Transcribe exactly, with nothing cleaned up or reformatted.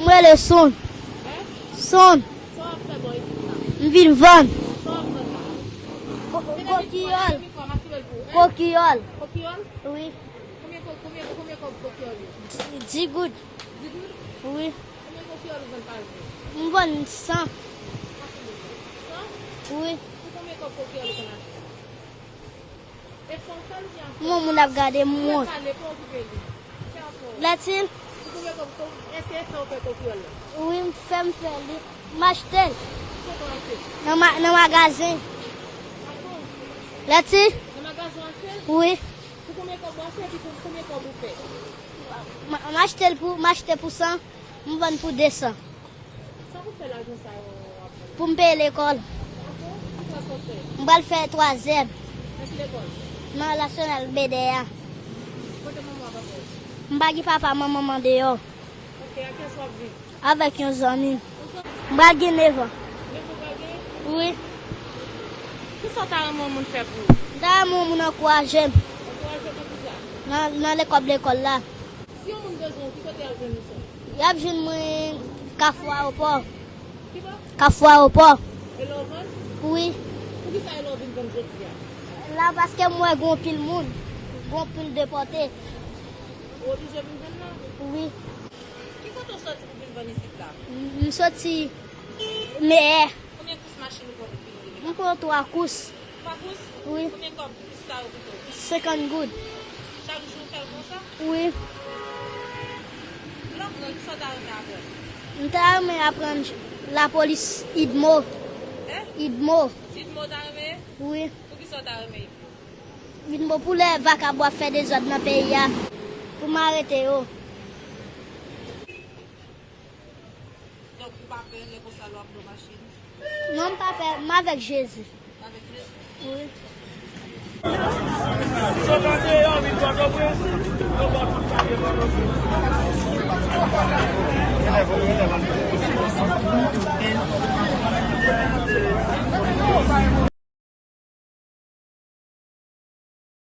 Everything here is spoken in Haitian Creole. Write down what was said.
M rele Son. Son. Sa w ap fè bò isit la? M vin vann. Sa w ap vann la? Ko- Koukiyòl. Koukiyòl. Koukiyòl? Wi. Konbyen ko- konbyen konbyen kòb koukiyòl yo? Dis goud. Dis goud? Wi. Konbyen koukiyòl ou vann pa jou? M vann san. San? Wi. Pou konbyen kòb koukiyòl ou konn achte? Moun moun ap gade m wont. Lètil. Wi, m fè m fè li. M achte l. Nan ma- nan magazen. Lètil. Wi. M- m achte l pou m achte pou san. M vann pou de san. Sa pou fè lajan sa yo w ap vann? Pou m peye lekòl. Ankò? Ki klas w ap fè? M pral fè twazyèm. Nan ki lekòl? Nan Nasyonal Bedè a. Kote manman w ak papa w? M pa gen papa, manman m andeyò. Ok, ak kiyès w ap viv? Avèk yon zanmi m. Yon zanmi? M pral gen nèf an. Nèf an w pral gen? Wi. Kisa w ta renmen yon moun fè pou ou? M ta renmen yon moun ankouraje m. Ankouraje w nan kisa? Nan, nan lekòl, lekòl la. Si yon moun bezwen w, ki kote y ap jwenn ou sou? Y ap jwenn mwen Kafou Ayewopò. Ki bò? Kafou Ayewopò. E la w vann? Wi. Poukisa e la w vin vann jodi a? La paske m wè gen anpil moun, gen anpil depòte. Ou oblije vin vann la? Wi. Ki kote w soti pou vin vann isit la? M, m soti Meyè. Konbyen kous machin ou pran pou vin rive la? M pran twa kous. Twa kous? Wi. Konbyen kòb kous sa yo koute w? Senkant goud. Chak jou w fè l konsa? Wi. Lè w gran, kisa w ta renmen aprann? M ta renmen aprann lapolis, idmo. Hein? Idmo. Idmo w ta renmen ye? Wi. Poukisa w ta renmen idmo? Idmo pou lè vakabon ap fè dezòd nan peyi a, pou m arete yo. Donk, ou pa pè lè konsa lè w ap nan machin? Non, m pa pè, m avèk Jezi. Avèk Jezi? Wi.